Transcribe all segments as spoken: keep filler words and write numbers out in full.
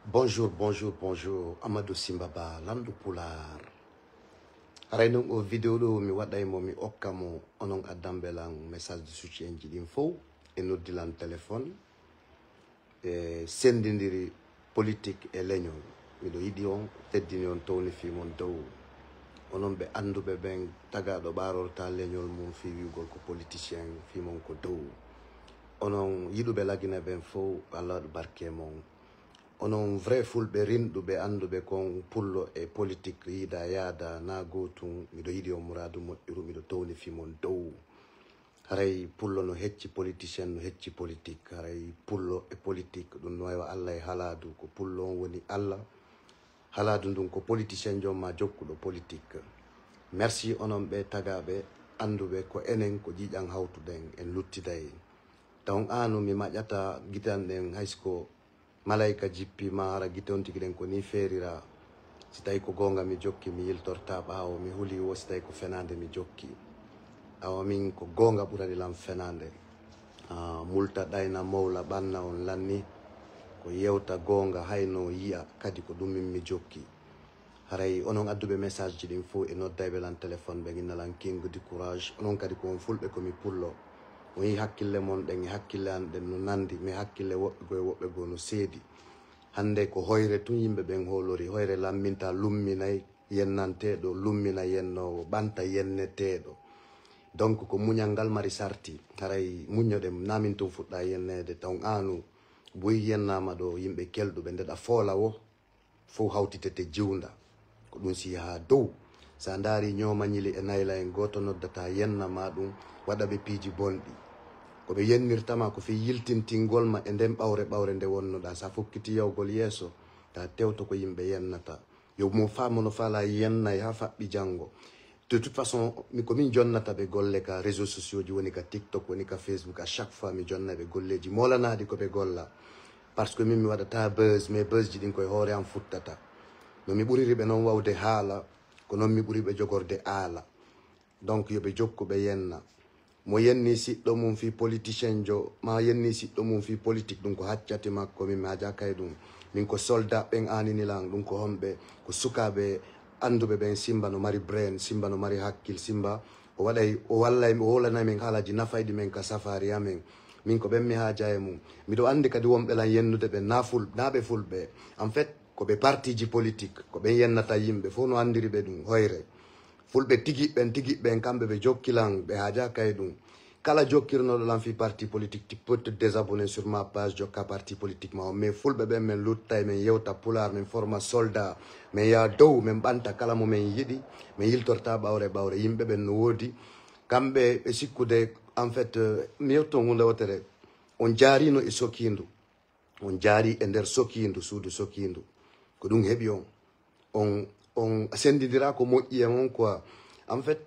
Bonjour, bonjour, bonjour. Amadou Simba Ba, lanɗo Pulaar. Haray non o vidéo ɗo mi waɗay mo, mi okka mo, onon addanɓe lan message de soutien ji ɗin fow, e noddi lan téléphone, e sendindiri politique e leñol. Miɗo yiɗi on, teddini on, towni fii mon dow. Onon ɓe annduɓe ɓen, tagaaɗo ɓaarorta leñol mum fii wi'ugol ko politicien, fii mon ko dow. Onon yiɗuɓe Lagine ɓen fow, Allah waɗu barke mon. Onon vrai fulɓe rinɗuɓe annduɓe kon pullo e politique, yiida yaada na gootun, miɗo yiɗi on muraadu moƴƴuru, miɗo towni fii mon dow. Haray pullo no hecci politicien, no hecci politique. Haray pullo e politique, ɗum no wawa Allah e halaadu, ko pullo on woni Allah. Halaadu ndun ko politicien jo ma jokkuɗo politique. Merci onon ɓe tagaaɓe, annduɓe ko enen ko ƴiiƴan hawtuɗen, en luttiday. Taw aanu mi maƴata gite an ɗen, hay si ko malayka jippi ma, hara gite on tigi ɗen ko ni feerira. Si tawi ko goonga mi jokki, mi yiltorta ɓaawo, mi huli wo si tawi ko fenaande mi jokki. Awa min ko goonga ɓurani lan fenaande. Ah, multa ɗayna mowla ɓanna on lanni. Ko yewta goonga hayno yi'a kadi ko ɗum min mi jokki. Haray onon adduɓe message ji ɗin fow e noddayɓe lan téléphone ɓe inna lan King du courage. Onon kadi ko on fulɓe ko mi pullo. On yi hakkille mon ɗen e hakkille an ɗen no nandi, mais hakkille woɓɓe goo e woɓɓe goo no seedi. Hannde ko hoyre tun yimɓe ɓen hoolori. Hoyre lamminta, lumminay yennanteeɗo, lummina yennoowo, ɓanta yenneteeɗo. Donc ko muñal ngal mari sarti. Haray muññoɗen, na min tun fuɗɗa yenneede, taw aanu buy yennaama ɗo yimɓe kelɗuɓe ndeɗa foola wo. Fow hawtitete jiwnda. Ko ɗum si yaha dow. So a ndaari ñoomañili e nayla en, gooto noddata yenna ma ɗum, waɗa ɓe piiji bonɗi. Ko ɓe yennirta ma ko fii yiltintingol ma e nden ɓawre ɓawre nde wonnoɗaa. So a fokkiti yawgol yeeso, ta tewto ko yimɓe yennata. Yo mo faa mo no faalaa yennay haa faɓɓi janngo. De toute façon, mi, ko min jonnata ɓe golle ka réseaux sociaux ji, woni ka TikTok, woni ka Facebook, à chaque fois mi jonna ɓe golleeji moolanaaɗi ko ɓe golla. Parce que min mi waɗata buzz, mais buzz ji ɗin koye hoore am futtata. No mi ɓuriri ɓe noon wawde haala, ko noon mi ɓuri ɓe jogorde aala. Donc yo ɓe jokku ɓe yenna. Mo yenni siɗɗo mum fii politicien jo, ma yenni siɗɗo mum fii politique, ɗum ko haccati makko, min mi hajaaka e ɗum. Min ko soldat ɓen aanini lan, ɗum ko homɓe, ko sukaaɓe annduɓe ɓen. Simba no mari brain, Simba no mari hakkil, Simba o waɗay, o wallay, o wowlanay min haalaaji nafayɗi men ka safaari amen. Min ko ɓen mi haaja e mum. Miɗo anndi kadi wonɓe lan yennude ɓe na ful-, na ɓe fulɓe. En fait, ko ɓe partiji politique, ko ɓen yennata yimɓe, fof no anndiri ɓe ɗum, hoyre. Fulɓe tigi ɓen, tigi ɓen, kamɓe ɓe jokki lan, ɓe haajaaka e ɗum. Kala jokkirnoɗo lan fii parti politique, tu peux te désabonner sur ma page, jokka parti politique ma o. Mais fulɓe ɓen, min lutta e, min yewta pulaar, min forma soldat, min yaha dow, min ɓanta kala mo min yiɗi, min yiltorta ɓawre ɓawre. Yimɓe ɓen no woodi, kamɓe ɓe sikkude, en fait, euh, mi yewto huunde wotere, on jaarino e sokiindu, on jaari e nder sokiindu, suudu sokiindu, ko ɗum heɓi on. On, on senndindira ko moƴƴi e mon quoi. En fait,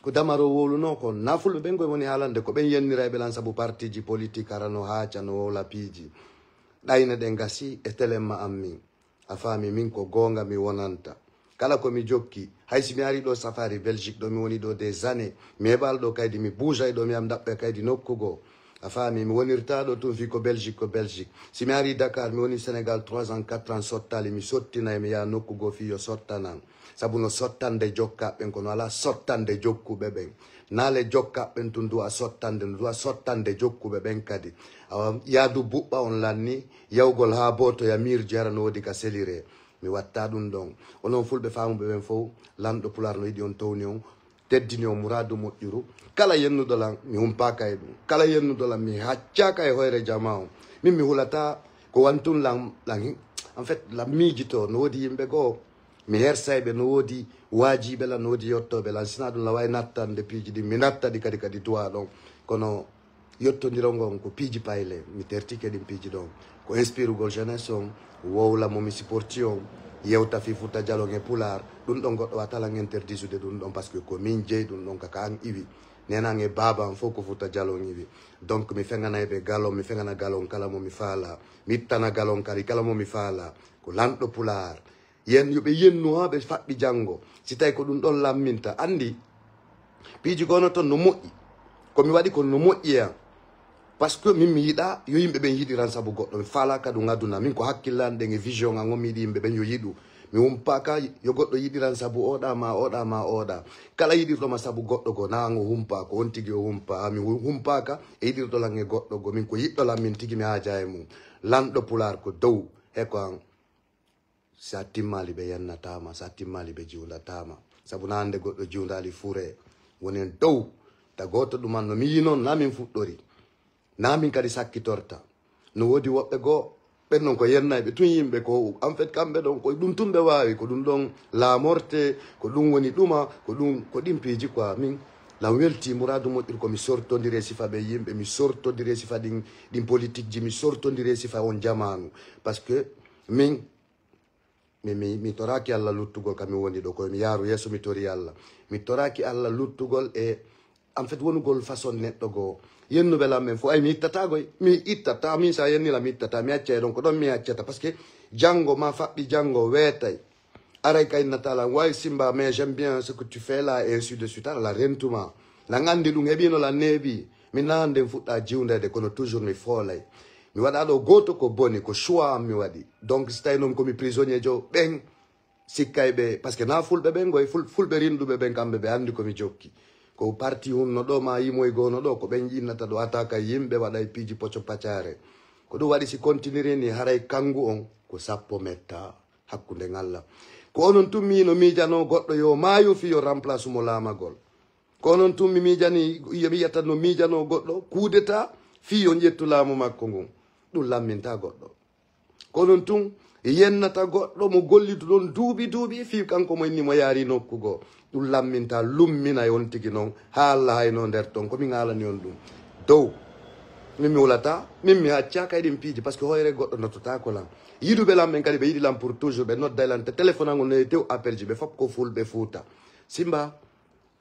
ko Damaro wowlunoo kon, na fulɓe ɓen koye woni haalande, ko ɓen yennirayɓe lan sabu partiji politique, hara no haaca, no wowla piiji. Ɗayne ɗe ngasi e télé ma an min. A faami, min ko goonga mi wonanta. Kala ko mi jokki, hay si mi ari ɗo safari Belgique, ɗo mi woni ɗo des années, mi heɓal ɗo kaydi, mi buujay ɗo, mi am ɗaɓɓe kaydi nokku goo. A faami, mi wonirta ɗo tun fii ko Belgique, ko Belgique. Si mi ari Dakar, mi woni Sénégal trois ans, quatre ans, sottali, mi sottinay, mi yaha nokku goo fii yo sottanan. Sabu no sottande jokkaɓe ɓen, kono alaa sottande jokkuɓe ɓen. Naale jokkaɓe ɓen tun duwa sottande, no duwa sottande jokkuɓe ɓen kadi. Awa, yaadu buɓɓa on lanni, yawgol haa booto ya miir jara no woodi ka selire. Mi watta ɗum ɗon. Onon fulɓe faamuɓe ɓen fow, lanɗo pulaar no yiɗi on, towni on, teddini on, muraadu moƴƴuru. Kala yennuɗo lan, mi humpaaka e ɗum. Kala yennuɗo lan, mi haccaaka e hoyre jamaa on. Min mi hulata ko wantun lan, lan, en fait, lan miijito. No woodi yimɓe goo, mi hersay ɓe, no woodi waajiiɓe lan, no woodi yottooɓe lan. Sina ɗum lan wawi nattande piiji ɗin, mi natta ɗi kadi, kadi duwa ɗon. Kono yottondiral ngon ko piiji payle, mi tertike ɗin piiji ɗon. Ko inspirugol jeunesse on, wowla mo mi supporti on, yewta fii Fuuta Jalon e pulaar, ɗum ɗon goɗɗo wata lan interdisude ɗum ɗon, parce que ko min jeyi ɗum ɗon, ka, ka an iwi. Nena an e baaba an fof ko Fuuta Jalon iwi. Donc mi feŋanay ɓe galon, mi feŋana galon kala mo mi faala. Mi ittana galon kadi kala mo mi faala. Ko lanɗo pulaar. Yen, yo ɓe yennu haa ɓe faɓɓi janngo. Si tawi ko ɗum ɗon lamminta, anndi, piiji gono ton no moƴƴi. Ko mi waɗi kon no moƴƴi e an. Parce que min mi yiɗa yo yimɓe ɓen yiɗiran sabu goɗɗo, mi faalaka ɗum aduna. Min ko hakkillan ɗen e vision an on, mi yiɗi yimɓe ɓen yo yiɗu. Mi humpaka yo goɗɗo yiɗiran sabu oɗa ma oɗa ma oɗa. Kala yiɗirɗo ma sabu goɗɗo go, na an o humpa, ko on tigi o humpa. Mi hu- humpaka e yiɗirɗo lan e goɗɗo go. Min ko yiɗɗo lan min tigi, mi haaja e mum. Lanɗo pulaar ko dow, he ko an. Sa timmali ɓe yennatama, sa timmali ɓe jiwndatama. Sabu na hande goɗɗo jiwndaali fure, wonen dow. Ta gooto ɗuman no mi yi non, na min fuɗɗori. Na min kadi sakkitorta. No woodi woɓɓe goo, ɓen non ko yennayɓe tun yimɓe ko, en fait, kamɓe ɗon ko ɗum tun ɓe waawi, ko ɗum ɗon laamorte, ko ɗum woni ɗuma, ko ɗum, ko ɗin piiji quoi. Min, lan welti muraadu moƴƴuru ko mi sortondire sifa ɓe yimɓe, mi sortondire sifa ɗin, ɗin politique ji, mi sortondire sifa on jamaanu. Parce que min, mi, mi, mi toraki Allah luttugol ka mi woni ɗo, ko mi yaaru yeeso mi tori Allah. Mi toraki Allah luttugol e, en fait, wonugol façon neɗɗo goo. Yennuɓe lan men fof, ay, mi ittata goy, mi ittata, min sa yennila mi ittata, mi acca e ɗon, ko ɗon mi accata, parce que janngo ma faɓɓi, janngo weetay. Aray ka innata lan, way Simba, mais j'aime bien ce que tu fais là, et ainsi de suite, ala rentuma. Lan anndi ɗum heɓino lan neeɓi. Min na hande mi fuɗɗa jiwndeede, kono toujours mi foolay. Mi waɗa ɗo gooto ko boni, ko choix am mi waɗi. Donc, si tawi noon ko mi prisonnier jo, ɓen sikkay ɓe, parce que na fulɓe ɓen goy, ful-, fulɓe rinɗuɓe ɓen, kamɓe ɓe anndi ko mi jokki. Ko parti hunno ɗo, ma yimoy goono ɗo, ko ɓen innata ɗo attaque yimɓe, waɗa e piiji poco pacare. Ko ɗum waɗi si continuer ni, haray kangu on ko sappo metta hakkunde ngalla. Ko onon tun mi no miijano goɗɗo yo maayo fi yo remplace mo laamagol. Ko onon tun mi miijani, yo mi yiyata no miijano goɗɗo coup d'état fi yo ƴettu laamu makko ngun. Ɗum lamminta goɗɗo. Ko onon tun yennata goɗɗo mo golliduɗon duuɓi duuɓi fi kanko mo inni mo yaari nokku goo. Ɗum lamminta, lummina e on tigi non, haa Allah hayno nder ton, ko min haalani on ɗum. Dow, min mi wulata, min mi accaka e ɗin piiji, parce que hoyre goɗɗo nottotaako lan. Yiɗuɓe lan ɓen kadi ɓe yiɗi lan pour toujours, ɓe nodday lan, te téléphone an on no e tew appel ji, ɓe fop ko fulɓe Fuuta. Simba,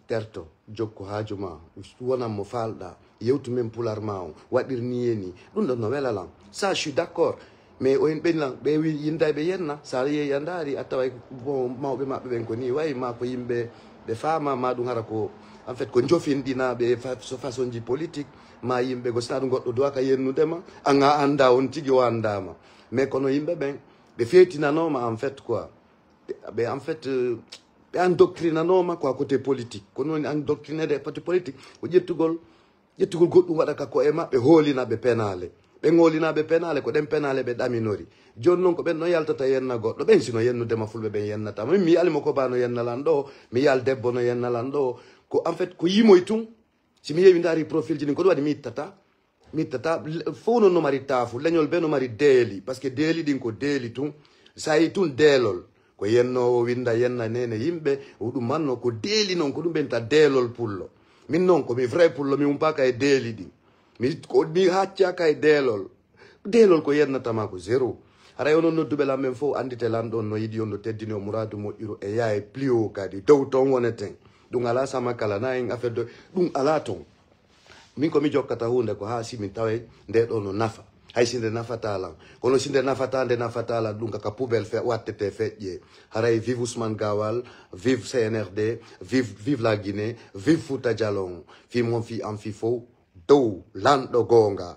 terto, jokku haaju ma, wonan mo faalɗa, yewtu men pular ma on, waɗir ni e ni. Ɗum ɗon no wela lan. Ça, je suis d'accord. Mais o en ɓen lan, ɓe wi-, yinday ɓe yenna, sa yehi a ndaari, a taway, bon, mawɓe maɓɓe ɓen ko ni wayi, ma ko yimɓe ɓe faama, ma ɗum hara ko, en fait, ko jofinɗinaaɓe fa-, so façon ji politique, ma yimɓe go sina ɗum goɗɗo duwaka yennude ma, an a annda on tigi o anndaama. Mais kono yimɓe ɓen, ɓe feetinanooma, en fait, quoi. Ɓe, en fait, euh, ɓe endoctrinanooma quoi, côté politique. Kono woni endoctriné de côté politique, ko ƴettugol, ƴettugol goɗɗum waɗa ka ko'e maɓɓe, hoolina ɓe penaale. Ɓe hoolina ɓe penaale, ko ɗen penaale ɓe ɗaminori. Jooni non ko ɓen no yaltata yenna goɗɗo. Ɓen sino yennude ma fulɓe ɓen yennata. Min mi yi'ali mo ko ba no yenna lan ɗo, mi yi'al debbo no yenna lan ɗo. Ko en fait, ko yimoy tun. Si mi yewi ndaari profil ji ɗin, ko ɗum waɗi mi ittata. Mi ittata, le-, fof noon no mari taafu, leñol bee no mari deeli, parce que deeli ɗin ko deeli tun. So a yii tun deelol, ko yennoowo winnda, yenna neene yimɓe, o ɗum manno ko deeli noon, ko ɗum ɓe wiyta deelol pullo. Min noon ko mi vrai pullo, mi umpaaka e deeli ɗin. Mi, ko, mi haccaaka e deelol. Deelol ko yennata ma ko zéro. Haray onon nodduɓe lan men fof, anndite lan ɗon no yiɗi on, no teddini on, muraadu moƴƴuru e yaha e plus haut kadi. Dow toon woneten. Ɗum alaa sama kala, na en affaire de, ɗum alaa toon. Min ko mi jokkata huunde ko haa si min taway nde ɗo no nafa. Hay si nde nafata lan. Kono si nde nafata, nde nafata lan, ɗum kaka poubelle fe-, wattete feƴƴe. Haray vive Ousmane Gawal, vive C N R D, vive, vive la Guinée, vive Fouta Djalon. Fii mon fii an fii fow, dow lanɗo goonga.